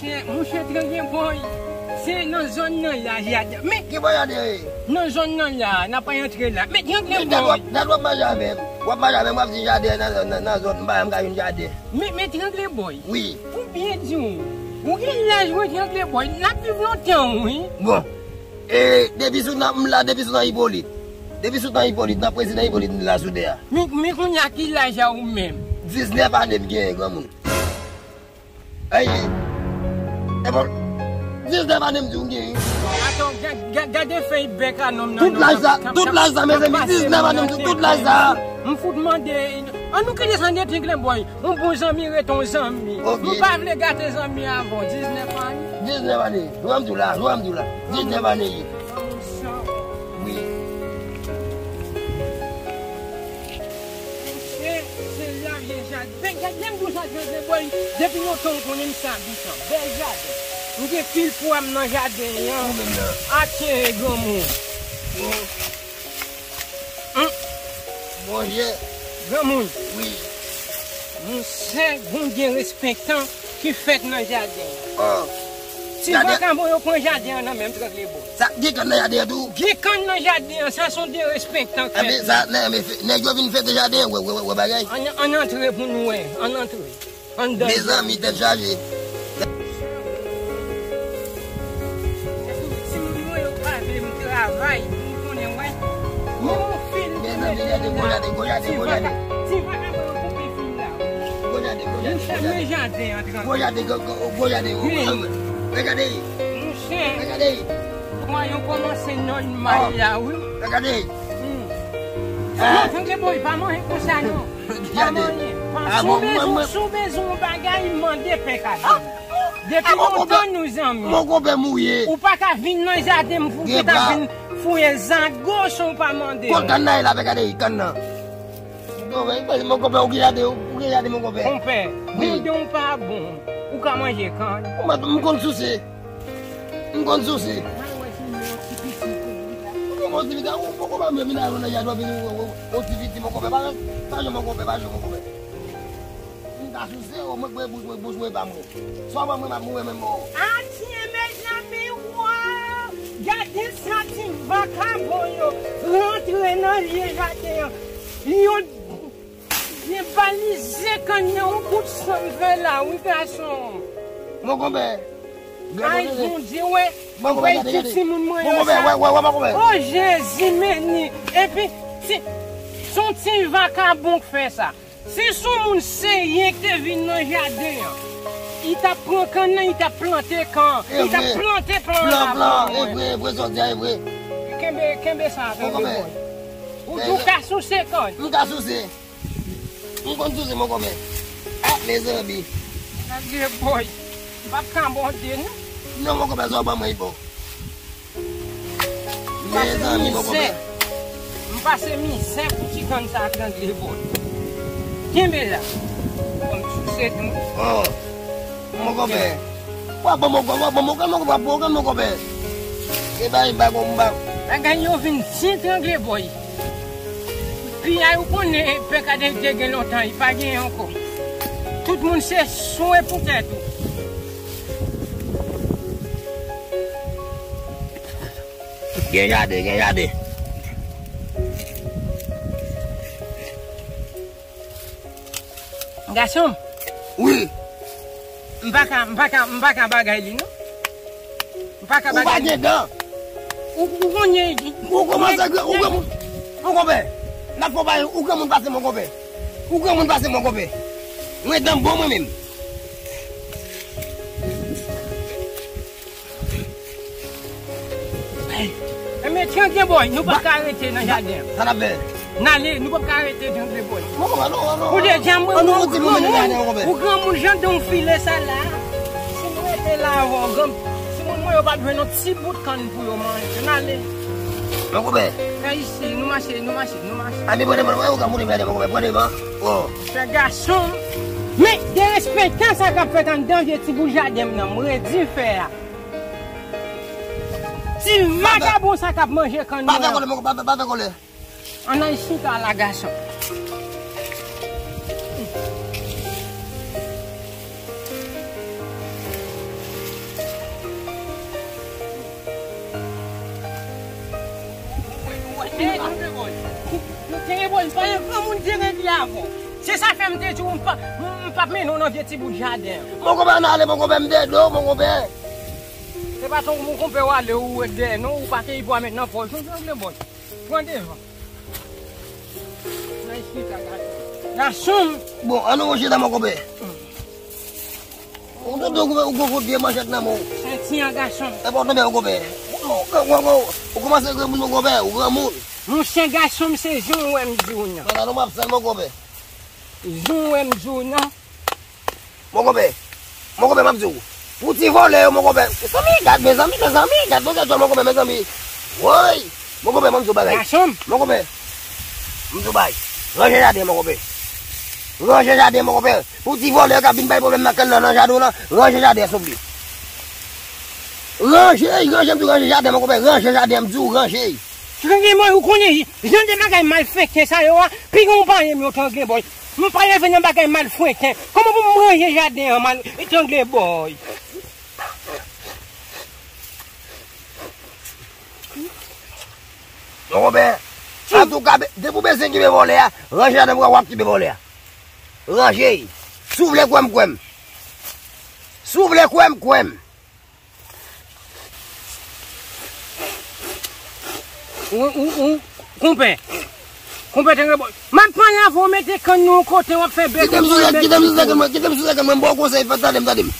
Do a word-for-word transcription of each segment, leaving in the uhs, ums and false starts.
Monchè, Trangle Bòy, se nan zòn nan la, jaden. Men ki bò jaden ye? Nan zòn nan la, n ap antre la. Men Trangle Bòy, gad w ap mache avè m. W ap mache avè m, w ap di jaden nan, nan, nan zòn m pa janm ka jwenn jaden. Men, men Trangle Bòy. Wi. Pou byen di w, ou gen laj mwen, Trangle Bòy, n ap viv lontan, wi. Bon. E depi sou nan, m la, depi sou nan Ipolit. Depi sou nan Ipolit, nan prezidan Ipolit, m la sou tè a. Men, men kounye a ki laj a ou menm? Diznèf ane m genyen, granmoun. Ay, e bon, diznèf ane m di w m genyen. Atann, ga- ga- gade fèy bèk a nonm nan. Tout laj sa, tout laj sa, mezanmi, diznèf ane m di w, tout laj sa. M fout mande, an nou kite sa, Trangle Bòy. Yon bon zanmi ret yon zanmi. Ok. Nou pa vle gate zanmi avan diznèf ane. Diznèf ane. Jwe m di w la, jwe m di w la. Diznèf ane ye. Wi. Se, se la vye jaden. Gad, lè m di w sa, Trangle Bòy, depi lontan ou konnen m se abitan. Bèl jaden. M gen pil pwa m nan jaden an. Ou menm nan. Atye, granmoun. Hum. Bonjè. Granmoun. Wi. Monchè, gon derespektan ki fèt nan jaden an. Oh. Ti vakabon yo pran jaden an nan men m, Trangle Bòy. Sa, gen kann nan jaden an tou? Gen kann nan jaden an, sa se yon derespektan k fèt. Sa, nèg, nèg yo vin fete jaden an, wè, wè, wè, wè bagay. Ann, ann antre pou nou wè, ann antre. Anndan. Mezanmi, tèt chaje. Timoun mwen yo pa vle m travay, m konnen, wè. Men yon fil pou mete la. Mezanmi, gade, gade, gade, gade. Ti vakabon yo koupe fil la. Gade, gade, gade. Monchè, men jaden an, Trangle. Gade, gade, gade. Gade. Monchè. Gade. Mwen, yo kòmanse nòmal la, wi. Gade. Hmm. Non, Trangle Bòy, pa manje konsa, non. Pa manje. Si w bezwen, si w bezwen yon bagay, mande pè kado. Depi lontan nou zanmi. Mon konpè mouye. Ou pa ka vin nan jaden m pou w ta vin fouye zago san w pa mande. Kot kann nan ye la, fè gade kann nan. Mon konpè, ou gen jaden, ou gen jaden, mon konpè. Konpè, wi. Jaden w pa bon. Ou ka manje kann. M konn souse. M konn souse. Al wè si m wè yon ti pitit. Ou gen yon ti pitit, ou poko ba mwen vin al nan jaden, w ap vin yon ti pitit, mon konpè. Pa, pa jwe, mon konpè, pa jwe, mon konpè. M ka souse, o mwen, mwen, bouch mwen, bouch mwen pa mwen. Swa mwen, mwen, m ap mouri menm, o. Atye, mezanmi, wa! Gade sa ti vakabon yo rantre nan vye jaden an. Yo debalize kann nan, yon kout san m fè la, wi, gason. Mon konpè. Ay, Bondye, wè. Mon konpè, gade, gade. Ti timoun mwen yo sa. Wè, wè, wè, mon konpè. O Jezi, men ni. Epi, ti, se yon ti vakabon k fè sa. Si se yon moun serye ki te vin nan jaden an, li t ap pran kann nan, li t ap plante kann, li t ap plante plan la pou mwen. E vre, e vre, sa w di a, e vre. Kenbe, kenbe sa, Trangle Bòy. Ou di w ka souse kann. M ka souse. M konn souse, mon konpè. Ah, mezanmi. Trangle Bòy. M p ap ka mòde, non. Non, mon konpè, sa w ban mwen, li bon. Mezanmi, mon konpè. M pase mizè pou ti kann sa, Trangle Bòy. Kenbe la. Bon, m souse tou. Oh, mon konpè. W ap ban m yon gòl, w ap ban m yon gòl, mon konpè, w ap ban m yon gòl, mon konpè. E bay, m pa gon, m pa. Bagay yo vin di, Trangle Bòy. Piyay, ou konnen, pè Kadèk te gen lontan, li pa genyen ankò. Tout moun se swen pou tèt ou. Gen jaden, gen jaden. Gason m. Wi. M pa ka, m pa ka, m pa ka bagay li, non. M pa ka bagay li. Ou pa gen dan. Ou, ou konnen. Ou kòmanse, ou granmoun. Mon konpè. N ap fè w bagay, ou granmoun pase m, mon konpè. Ou granmoun pase m, mon konpè. Mwen dan m bon mwen menm. Enben, Trangle Bòy, nou p ap ka rete nan jaden an. Sa n ap fè? N ale, nou p ap ka rete, Trangle Bòy. Ou deja mwen, ou granmoun, ou granmoun, jan dan w file sa la. Si nou rete la avè w, granm, timoun mwen yo p ap jwenn yon ti bout kann pou yo manje. N ale. Mon konpè. Fè isi, nou mache, nou mache, nou mache. A, men pran devan, ou granmoun, ou granmoun, pran devan. Oh. Fè gason. Men, derespektan sa k ap fèt anndan vye ti bout jaden m nan, m redi fè a. Ti vagabon sa k ap manje kann mwen an. Pa fè kòlè, mon, pa fè, pa fè kòlè. Ann al chita la, gason. Se sa fè m te di w m pa, m p ap mennen w nan vye ti bout jaden an. Mon konpè, ann ale, mon konpè, m te di w, mon konpè. Se pa ton mon konpè w ale ou ret dèyè non, ou pa te yi pou a met nan pòch ou, jangle bòy. Pran devan. Nan chita, gason. Gason m. Bon, ann nou chita, mon konpè. Ou tonbe, ou gon kout vye manchèt nan men w. Senti an, gason m. E pa w tonbe, mon konpè. Ou, ou, ou, ou, ou kòmanse granmoun, mon konpè, ou granmoun. Monchè, gason m, se jan w wè m di w nan. Pantalon m ap sal, mon konpè. Jan w wè m di w nan. Mon konpè, mon konpè, m ap di w. Pou ti vòlè yo, mon konpè. Mezanmi, gad, mezanmi, mezanmi, gad, mezanmi, mon konpè, mezanmi. Woy! Mon konpè, mwen m di w bagay. Gason m. Mon konpè, m di w bagay. Ranje jaden, mon konpè. Ranje jaden, mon konpè. Pou ti vòlè yo k ap vin bay pwoblèm nan kann nan, nan jaden w lan, ranje jaden an, souple. Ranje, ranje, m di w ranje jaden, mon konpè. Ranje jaden an, m di w ranje. Trangle bòy, ou konnen, jan de bagay malfektè sa yo a, piga w pa renmen yo, trangle bòy. M pa leve nan bagay malfektè. Kòman pou m ranje jaden an, mal, trangle bòy? Mon konpè, antouka, be-, depi w bezwen kenbe vòlè a, ranje jaden pou w ap kenbe vòlè a. Ranje. Si w vle kwè m, kwè m. Si w vle kwè m, kwè m. Ou, ou, ou, konpè. Konpè, tande bò. M ap pale avè w, mete kann nan yon kote, w ap fè bèk. Kite m sou zèk, kite m sou zèk mwen, kite m sou zèk mwen, m ba w konsèy, fè tande m, tande m.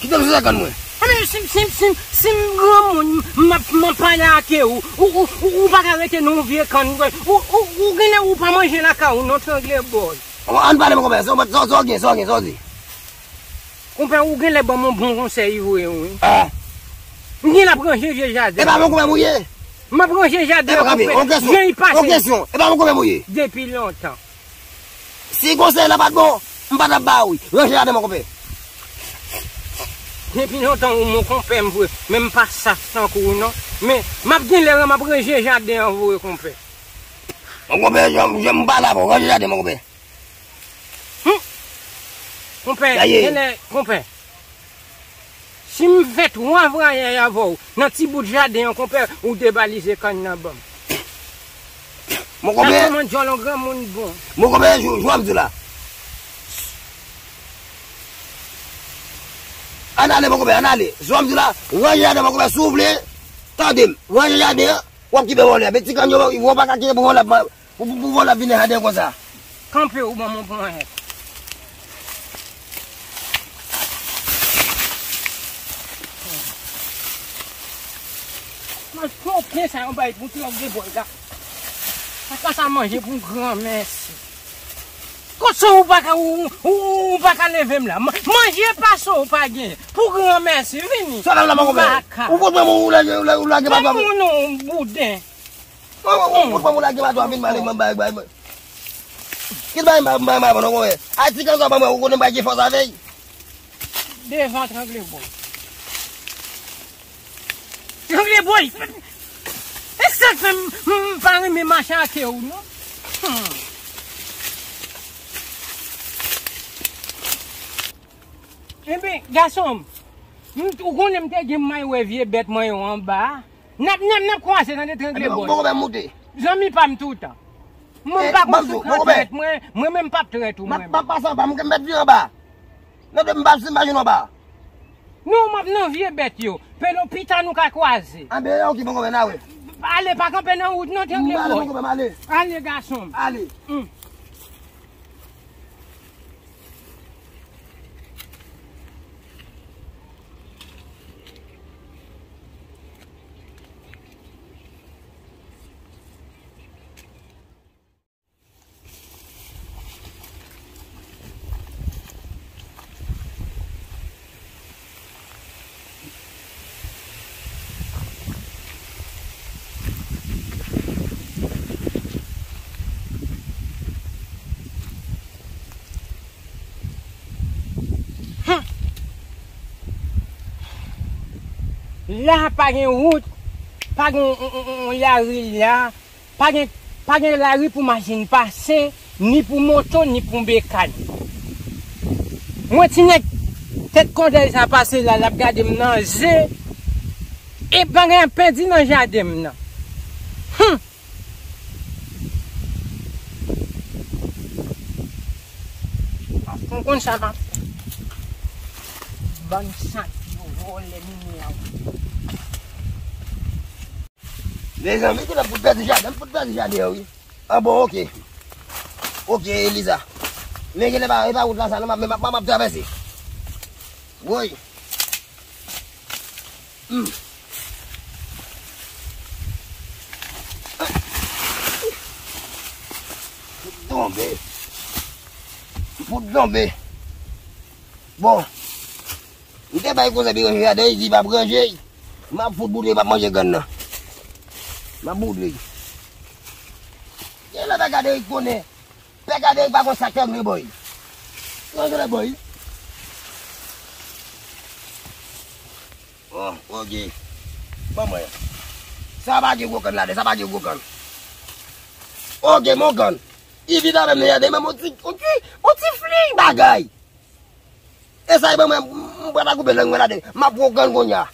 Kite m sou zèk mwen. Ebyen, si, si, si, si m granmoun, m ap, m ap pale ak ou. Ou, ou, ou, ou pa ka rete nan yon vye kann. Ou, ou, ou genlè ou pa manje lakay ou, non, trangle bòy. Ann pale, mon konpè, sa w gen, sa w gen, sa w di. Konpè, ou genlè ban m yon bon konsèy vre, wi. Ah. M genlè ap ranje vye jaden. E pa mon konpè m ou ye? M ap ranje jaden, konpè. Jan li pase. Yon kesyon. E pa mon konpè m ou ye? Depi lontan. Si konsèy la pa t bon, m pa t ap ba ou. Ranje jaden, mon konpè. Depi lontan ou mon konpè m vre, men m pa saf tankou ou non. Men m ap genlè m ap ranje jaden an vre, konpè. Mon konpè, jan, jan m pale avè w, ranje jaden, mon konpè. Hum. Konpè, genlè, konpè. Si m fè twa vwayaj avè w nan ti bout jaden an, konpè, ou debalize kann nan ban m. Mon konpè. Sa kòman djòl yon granmoun bon. Mon konpè, jou, jou ap di la. Ann ale, mon konpè, ann ale. Jou ap di la, ranje jaden, mon konpè, si w vle, tande m. Ranje jaden an, w ap kenbe vòlè a. Men ti kann yo, w pa ka kenbe pou vòlè a. Pou, pou, pou vòlè ap vin nan jaden konsa. Kanpe ou ban m yon ponyèt. Mwen koken sa yon bay pou ti lòk de bòy la. Sa ka sa manje pou granmèsi. Kot sa ou pa ka, ou, ou, ou pa ka leve m la. Ma-, manje pa sa ou pa gen. Pou granmèsi, vini. Sa la, la, mon konpè. Ou pot mwen, ou lage, ou lage, ou lage pa. Mwen moun non, bouden. Ou, ou, ou, ou, ou lage bato a vin mare mwen bay, bay, bay. Kit bay, bay, bay, bay, non, konpè. Ay, ti kanzò, ban mwen, ou konnen bay gen fòs avè l. Devan trangle bòy. Trangle bòy. E sa k fè m, m, m pa renmen mache ak ou, non. Hmm. Ebyen, gason m, m, ou konnen m te gen may wè vye bèt mwen yo anba a. N ap, n ap, n ap kwaze, tande, trangle bòy. Ebyen, bon, bon, moute. Zanmi pa m toutan. Mwen, eh, pa konn sou trèt mwen, mwen menm m p ap trèt ou, mwen menm. M ap pase anba, m mèt vin anba. Non, m pa, si m pa jwenn anba. Non, m ap nan vye bèt yo. Pelo pita nou ka kwaze. Anben, ok, bon, bon, n a wè. Ale, pa kanpe nan wout, non, trangle bòy. M ale, bon, bon, m ale. Ale, gason m. Ale. Hmm. Hum. La pa gen wout, pa gen yon, yon, yon, yon lari la. Pa gen, pa gen lari pou machin pase, ni pou moto, ni pou bekàn. Mwen ti nèg tèt kòdèy sa pase la, l ap gade m nan je, e bagay ap pèdi nan jaden m nan. Hum! Ou konn sa m ap fè. Bann santi yo vòlè mimi a. Mezanmi, ki lè m fout pèdi jaden, m fout pèdi jaden an, wi. Ah bon, oke. Oke, Eliza. Men genlè pa, e pa wout la sa, non, m ap, m ap, m ap travèse. Woy. Hmm. Fout tonbe. Fout tonbe. Bon. M te bay konsèy pou ranje jaden, li di pa pou ranje. M ap fout boule, m ap manje grann nan. M ap boule. Gen lè pè gade, li konnen. Pè gade, li pa konn sa k fè mwen boy. Mwen konnen boy. Oh, oke. Ban mwen. Sa pa gen gwo kann ladan, sa pa gen gwo kann. Oke, mon kann. Li vin avè m nan jaden, men yon ti, yon ti, yon ti fliy bagay. E sa, e ban mwen, m pral koupe lang mwen ladan. M ap pran yon kann kounye a.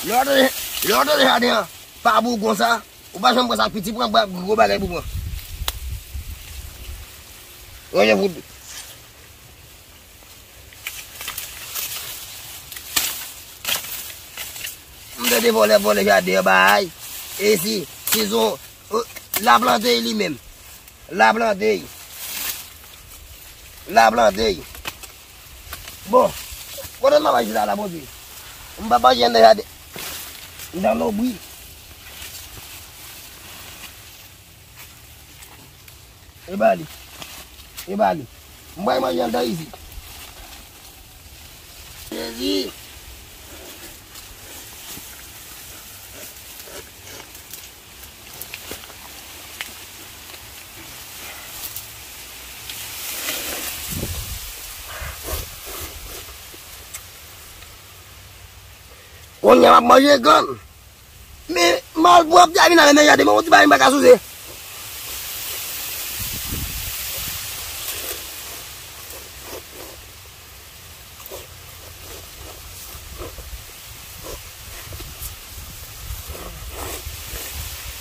Lè w tande, lè w tande jaden an, pa pou konsa, ou pa janm pran sa piti, pran gwo bagay pou pran. Ranje fout. M tande vòlè, vòlè jaden an bay. E si, si zon, euh, la plante li menm. La plante. La plante. Bon, kote m ap al chita la, Bondye? M pa manje anndan jaden. M nan lobwi. E ba li. E ba li. M pral manje anndan isit. Jezi. Kounye a m ap manje grann. Men, malpwòpte a vin avè m nan jaden, men yon ti bagay m pa ka souse.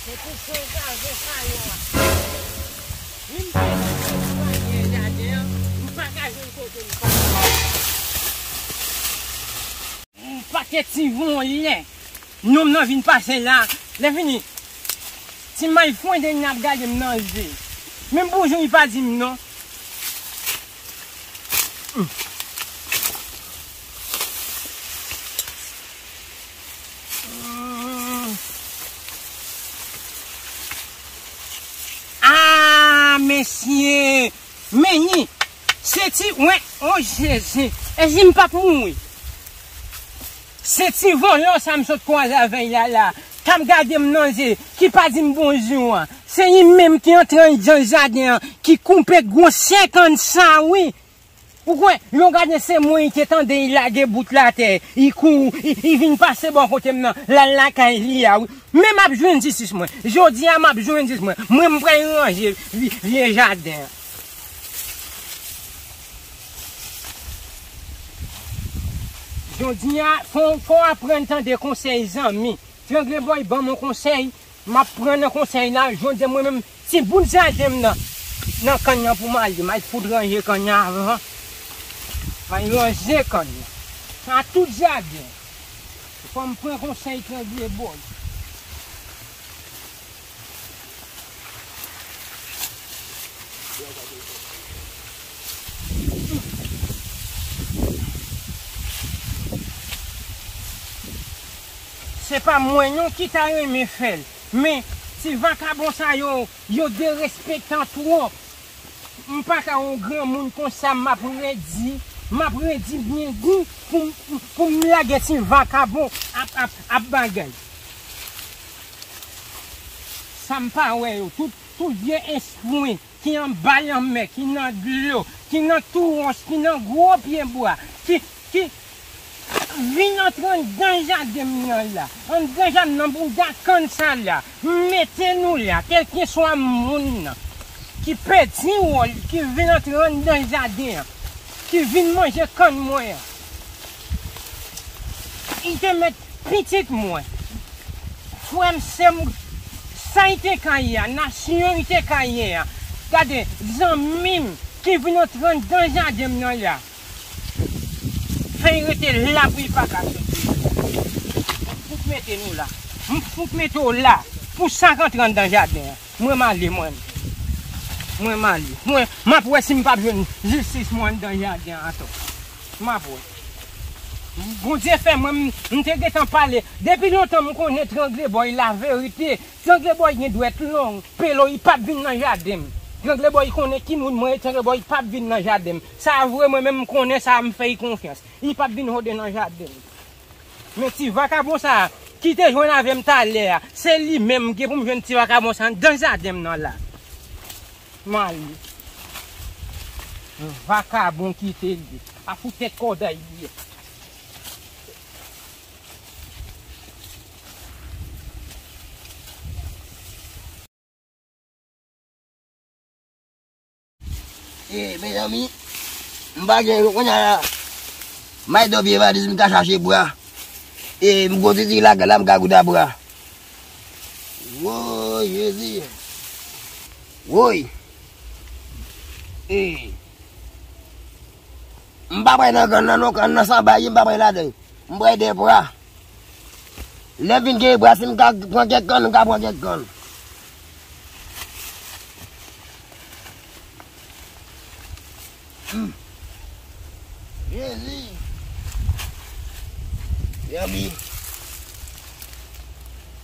Se pou fon gazo sa yo a. Menm si m pa gen jaden an, m pa ka jwenn kote m pa. M pa te ti von lè. Nonm nan vin pase la. Lè fini, ti may fwende n ap gade m nan je. Menm bonjou li pa di m non. Ah, mesye! Men li, se ti, wen, o Jezi, e si m p ap mouri? Se ti vòlò sa m sot kwaze avè l la la, k ap gade m nan je, ki pa di m bonjou an. Se li menm ki antre anndan jaden an, ki koupe gwo senkann sa, wi. Ou kwè, yon gaden se mwen ki tande li lage bout la atè, li kouri, li, li vin pase bò kote m nan, l al lakay li a, wi. Men m ap jwenn jistis mwen. Jodi a, m ap jwenn jistis mwen. Mwen, m pral ranje vye, vye jaden an. Jodi a, fò, fò w aprann tande konsèy zanmi. Trangle bòy, ban m yon konsèy. M ap pran nan konsèy la, jodi a mwen menm, ti bout jaden m nan, nan kann nan pou m ale, m al fout ranje kann nan avan. M al ranje kann nan. Sa tout jaden. Fò m pran konsèy Trangle bòy. Se pa mwen non ki ta renmen fè l, men ti vakabon sa yo, yo derespektan twòp. M pa ka yon granmoun konsa, m ap redi, m ap redi byen di pou, pou m lage ti vakabon ap, ap, ap bagay. Sa m pa wè yo, tout, tout vye espwen ki anba lanmè, ki nan dlo, ki nan tou wòch, ki nan gwo pye bwa, ki, ki vin antre anndan jaden m nan la, anndan jaden nan bounda kann sa la, m mete nou la, kèlkeswa moun nan ki pèdi wòl, ki vin antre anndan jaden an, ki vin manje kann mwen an. Li te mèt Pitit mwen, frè m, sè m, sa li te ka ye a, nasyon li te ka ye a. Gade, zanmi m ki vin antre anndan jaden m nan la. Fè l rete la pou li pa ka soti. M fout mete nou la. M fout mete w la pou sa k antre anndan jaden an. Mwen m ale, mwen. Mwen m ale. Mwen, m ap wè si m p ap jwenn jistis mwen anndan jaden an ankò. M ap wè. Bondye fè mwen, m, m te gentan pale. Depi lontan m konnen Trangle Bòy laverite. Trangle Bòy gen dwèt long, pelo, li p ap vin nan jaden m. Trangle Bòy konnen ki moun mwen ye, Trangle Bòy p ap vin nan jaden m. Sa vre, mwen menm m konnen sa, m fè l konfyans. Li p ap vin rode nan jaden m. Men ti vakabon sa a, ki te jwenn avè m talè a, se li menm m gen pou m jwenn ti vakabon sa a anndan jaden m nan la. M ale. Vakabon kite li. A fout tèt kòday li ye. E, mezanmi, m pa gen kounye a la. M al dòmi valiz, m ka chache bra. E, m gwo titi la, la m ka gouda bra. Woy, Jezi. Woy. E. M pa pral nan kann nan non, kann nan san bagay, m pa pral ladan. M pral de bra. Lè m vin gen bra, si m ka pran kèk kann, m ka pran kèk kann. Hmm. Jezi. Mezanmi.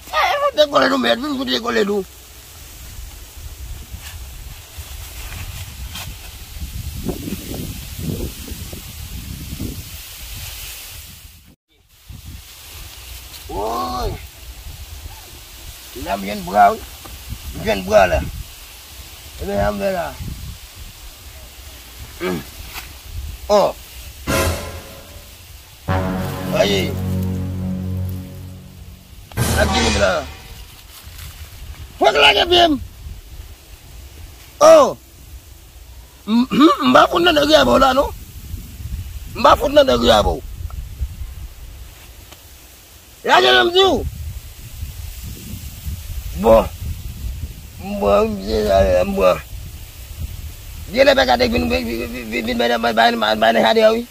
Eh, fout dekole nou, mèt, vin fout dekole nou. Woy! La m jwenn bra, wi. M jwenn bra la. Ebyen, sa m fè la. Hmm. Oh! Ayi! Ak ki moun la? Fòk lage pye m! Oh! M, m, m pa fout nan degre avè w la, non. M pa fout nan degre avè w. Lage men m di w. Bon. M pran, m se sa, m pran. Genlè pè gade vin, vin, vin, vin, vin, bay nan, bay nan jaden an, wi.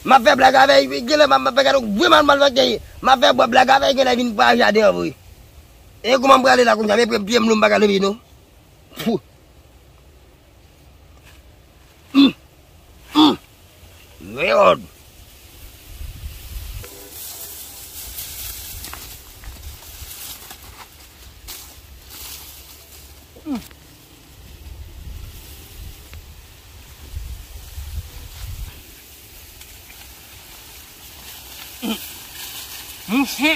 M ap fè blag avè l, genlè m ap fè gade, wi, m ap, m ap fè blag avè l, genlè vin pa jaden an vre. E kouman m prale la kounye a, men pye m lou, m pa ka leve, non. Pou. Hum. Hum. Mèd. Monchè,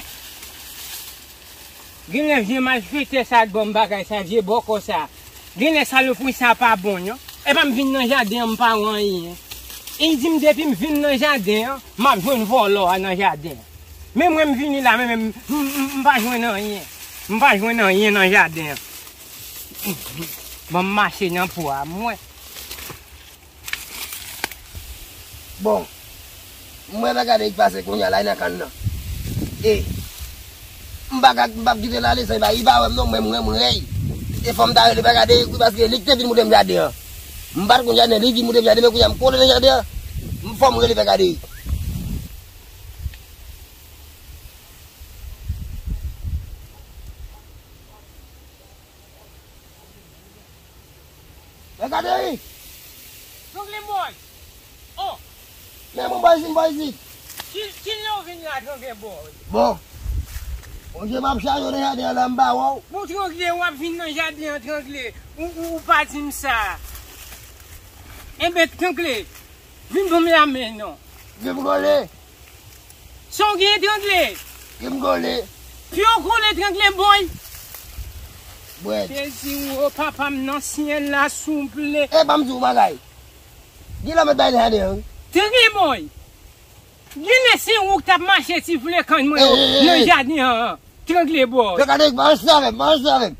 genlè vye malfektè sa k ban m bagay sa, vye bòkò sa. Genlè salopri sa pa bon, non. Epa m vin nan jaden an, m pa wè anyen. E li di m depi m vin nan jaden an, m ap jwenn vòlò a nan jaden an. Men mwen m vini la, men, men m, m, m, m pa jwenn anyen. M pa jwenn anyen nan jaden an. Ban m mache nan pwa a, mwen. Bon, m wè bagay ki pase kounye a la nan kann nan. E, m pa ka, m p ap kite l ale san li pa, li pa wè m non, mwen, mwen, mwen rèy. E fò m ta rele bagay de, paske li ki te vin montre m jaden an. M pa t konn jaden, li vin montre m jaden, men kounye a m kole nan jaden an. M fò m rele bagay de. Mwen gade wi. Trangle Bòy. Oh. Men mwen bò isit, mwen bò isit. Ki, kilè w vin la, Trangle Bòy? Bon. Bon, je m ap chaje w nan jaden an la, m pa wè w. Bon, Trangle, w ap vin nan jaden an, Trangle. Ou, ou, ou pa di m sa. Enben, Trangle, vin ban m lamen non. Vin pou kole. Sa w gen, Trangle? Ki m kole? Pye w kole, Trangle Bòy. Bwèt. Jezi, o papa m nan syèl la, souple. E pa m di w bagay. Di la mèt bay nan jaden an, wi. Trangle Bòy. Genlè se ou k t ap mache ti fle kann mwen yo nan jaden an. Trangle Bòy. Yo gade, pa ansanm avè m, pa ansanm avè m.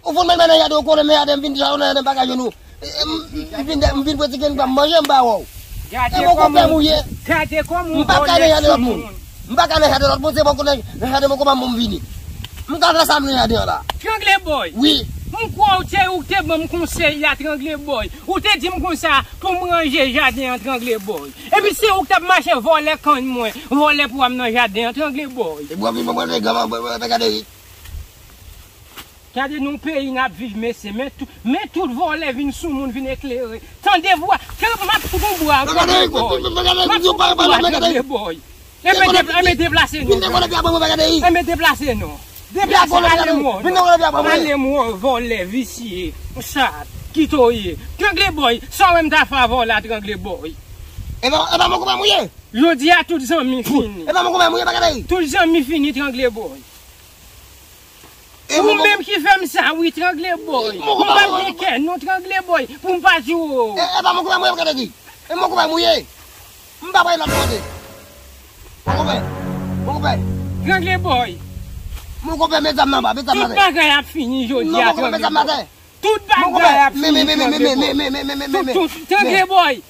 Ou fout mèt bay nan jaden, ou konnen men jaden, m vin di sa, ou nan jaden, m pa ka jwenn ou. E, e, m, m vin, m vin pran ti grenn pa m manje, m pa wè w. E bon konpè m ou ye. Gade kòman ou vòlè timoun. M pa ka nan jaden lòt moun, se bon konnen nan jaden mwen konpa m vini. M ka fè sa m nan jaden an la. Trangle Boy. Wi. M kwè w te, ou te ban m konsèy la, Trangle Boy. Ou te di m konsa pou m ranje jaden an, Trangle Boy. Epi se ou k t ap mache vòlè kann mwen, vòlè pwa m nan jaden an, Trangle Boy. E bò vin mwen mwen gade. Gade nan peyi n ap viv, mesye, men tou-, men tout vòlè vin sou moun, vin eklere. Tande vwa, ke m ap fout yon bwa, Trangle Boy. M ap fout yon bwa, Trangle Boy. Enben, depl-, enben, deplase non. Enben, deplase non. Deplase, ale mò. Ale mò, vòlè, visye, sat, kito ye. Trangle Boy, sa w wè m ta fè avè w la, Trangle Boy. Epa, epa, mwen koupe mouye. Jodi a, tout zanmi fini. Epa, mwen koupe mouye, bagay. Tout zanmi fini, Trangle Boy. Ou menm ki fè m sa, wi, Trangle Boy. M pa gen kè, non, Trangle Boy, pou m pa di w. E, e pa mwen koupe mouye, m ka di. E mwen koupe mouye. M pa bay lòt kote. Mwen koupe. Mwen koupe. Trangle Boy. Mwen koupe, met zam nan ba, met zam nan tè. Tout bagay ap fini jodi a, Trangle Boy. Tout bagay ap fini, Trangle Boy. Tout, tout, Trangle Boy.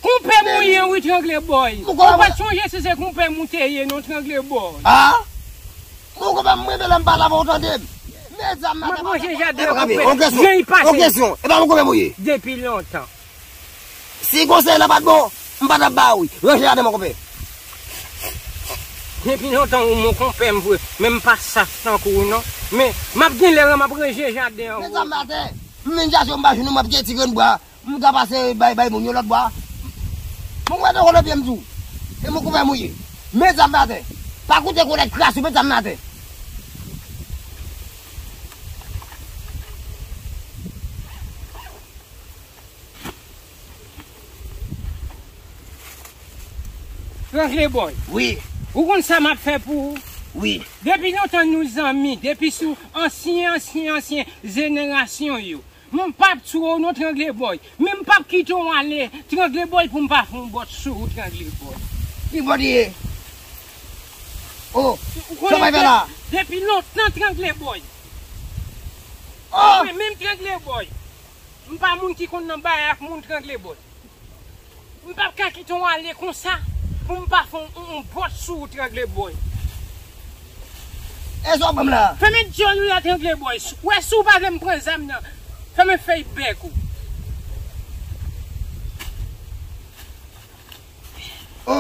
Konpè m ou ye, wi, Trangle Boy. Ou pa t sonje si se konpè m ou te ye, non, Trangle Boy. A? Mwen konpè m, mwen, lè m pale avè w, tande m. Mezanmi, m ap ranje jaden an, konpè. Jan l pase. Yon kesyon. E pa mwen konpè m ou ye. Depi lontan. Si konsèy la pa t bon, m pa t ap ba ou. Ranje jaden mwen, konpè. Depi lontan ou mon konpè m vre, men m pa saf tankou ou non. Men m ap gen lè m ap ranje jaden an. Mezanmi, atè. M vin chache w, m pa jwenn ou, m ap jete ti grenn bwa. M ka pase bay, bay moun yo lòt bwa. Mwen kwè te konnen pye m tou. E mwen kouvè mouye. Met zam nan atè. Pa koute kolèt kras ou, met zam nan atè. Trangle Boy. Wi. Ou konn sa m ap fè pou ou? Wi. Depi lontan nou zanmi, depi sou ansyen, ansyen, ansyen jenerasyon yo. M p ap tchwe w non, Trangle Boy. Men m p ap kite w ale, Trangle Boy, pou m pa fè yon bòt sou ou, Trangle Boy. Ki bòt li ye? O, sa w bay fè la? Depi lontan, Trangle Boy. O! Mwen menm, Trangle Boy. M pa moun ki konn nan bay ak moun, Trangle Boy. M p ap ka kite w ale konsa pou m pa fè yon, yon, yon bòt sou ou, Trangle Boy. E sa w ban m la? Fèmen dyòl ou la, Trangle Boy. Ou wè, si w pa vle m pran zam nan, fèmen fèy bèk ou. O,